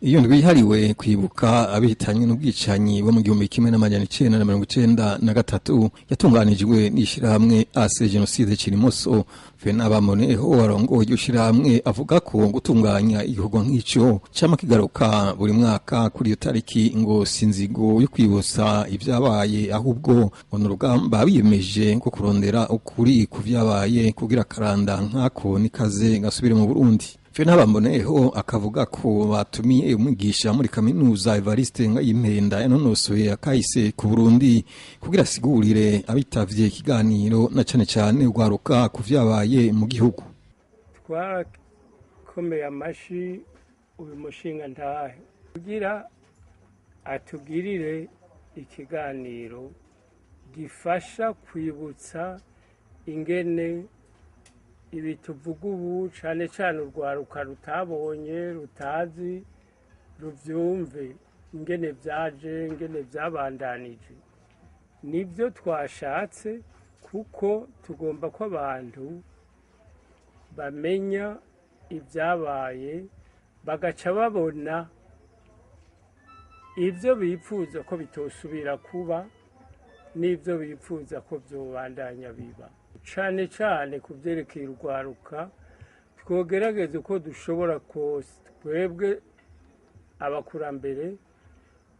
Iyo ndwi yihariwe kwibuka abihitanywe n'ubwicanyi bo mu 1993 yatunganijwe n'ishirahamwe AC Genocide Cirimoso. Fena Bamoneho warongoye iryo shirahamwe avuga ko gutunganya igikorwa nk'ico cama kigaruka buri mwaka kuri iyo tariki ngo sinzigo yo kwibutsa ivyabaye, ahubwo ngo ni urugamba biyemeje ko kurondera ukuri ku vyabaye kugira karanda nkako nikaze gasubire mu Burundi. Fena Bamboneho akavuga ko batumiye umwigisha muri kaminuza Evariste Ngayimpenda yanonosoye akahise ku Burundi kugira asigurire abitavye ikiganiro na cane cane urwaruka ku vyabaye mu gihugu. Twarakomeye amashi uyu mushinga ntahe kugira atugirire ikiganiro gifasha kwibutsa ingene ibi tuvuga ubu cane cane urwaruka rutabonye rutazi ruvyumve ingene vyaje ingene vyabandanije. Nibyo twashatse kuko tugomba ko abantu bamenya ibyabaye bagaca babona ibyo bipfuza ko bitosubira kuba n'ibyo bipfuza ko byobandanya biba. Cane cane ku vyerekeye urwaruka twogerageza uko dushobora kose twebwe abakurambere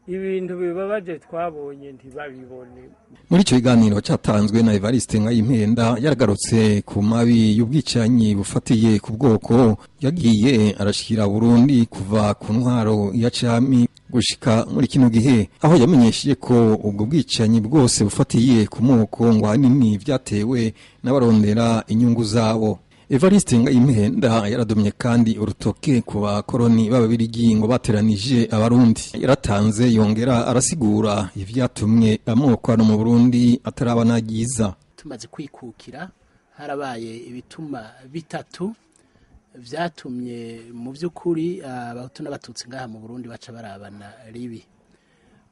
ibintu bibabaje twabonye ntibabibone. Muri ico kiganiro catanzwe na Evariste Ngayimpenda yaragarutse ku mabi y'ubwicanyi bufatiye ku bwoko yagiye arashikira Burundi kuva ku ntwaro ya cami gushika muri kino gihe, aho yamenyesheje ko ubwo bwicanyi bwose bufatiye ku moko ngo ahanini vyatewe n'abarondera inyungu zabo. Evariste Ngayimpenda yaradomye kandi urutoke ku bakoroni b'ababirigi ngo bateranije abarundi. Yaratanze yongera arasigura ivyatumye amoko hano mu Burundi ataraba nagiza. Tumaze kwikukira harabaye ibituma bitatu vyatumye mu vy'ukuri abahutu n'abatutsi ngaha mu Burundi baca barabana ribi.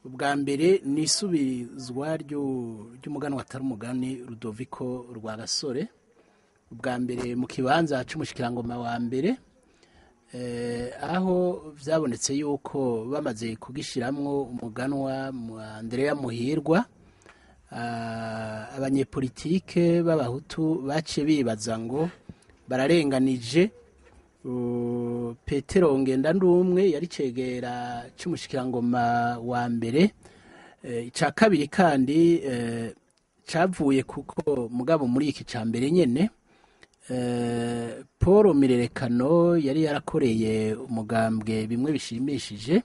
Ubwa mbere ni isubizwa ry'umuganwa atari umugani Rudoviko Rwagasore, ubwa mbere mu kibanza c'umushikirangoma wa mbere, aho vyabonetse yuko bamaze kugishiramwo umuganwa Andrea Muhirwa, abanyepolitike b'abahutu baciye bibaza ngo bararenganije Petero Ngendandumwe yari cegera c'umushikirangoma wa mbere. Ica kabiri kandi cavuye kuko mugabo muri iki ca mbere nyene Paul Mirerekano yari yarakoreye umugambwe bimwe bishimishije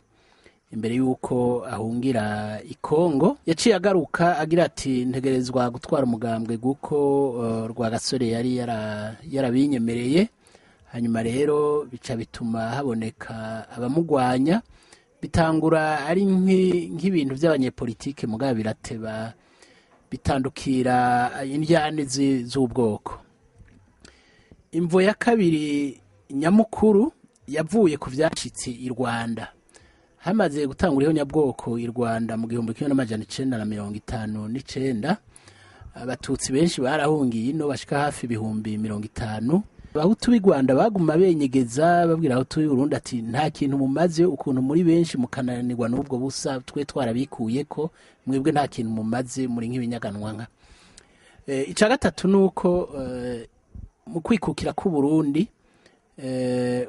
imbere yuko ahungira i Kongo, yaciye agaruka agira ati ntegerezwa gutwara umugambwe guko Rwagasore yari yarabinyemereye. Hanyuma rero bica bituma haboneka abamugwanya, bitangura ari nk'ibintu by'abanyepolitike mugabo birateba bitandukira indyane z'ubwoko. Imvo ya kabiri nyamukuru yavuye ku vyashitse i Rwanda. Hamaze gutangura iho nyabwoko i Rwanda mu 1959, abatutsi benshi barahungiye ino bashika hafi 50,000. Abahutu b'i Rwanda baguma benyegeza babwira abahutu b'i Burundi ati nta kintu mumaze, ukuntu muri benshi mukananirwa n'ubwo busa twe twarabikuyeko, mwebwe nta kintu mumaze muri nk'ibinyaganwa nka. Ica gatatu nuko mu kwikukira ku Burundi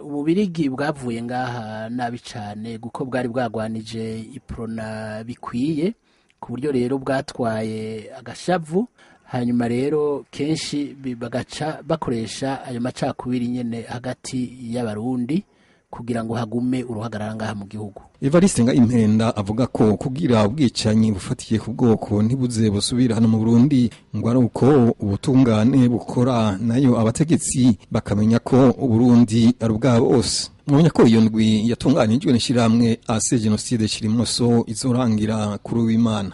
ububirigi bwavuye ngaha nabi cane guko bwari bwagwanije iprona bikwiye, ku buryo rero bwatwaye agashavu. Hanyuma rero kenshi bagaca bakoresha ayo macakubiri nyene hagati y'abarundi kugira ngo hagume uruhagarara ngaha mu gihugu. Evariste Ngayimpenda avuga ko kugira ubwicanyi bufatiye ku bwoko ntibuze busubira hano mu Burundi ngo ari uko ubutungane bukora, nayo abategetsi bakamenya ko Uburundi ari ubwabo bose. Mwamenya ko iyo ndwi yatunganijwe n'ishirahamwe AC Genocide Cirimoso izorangira kuri w'Imana.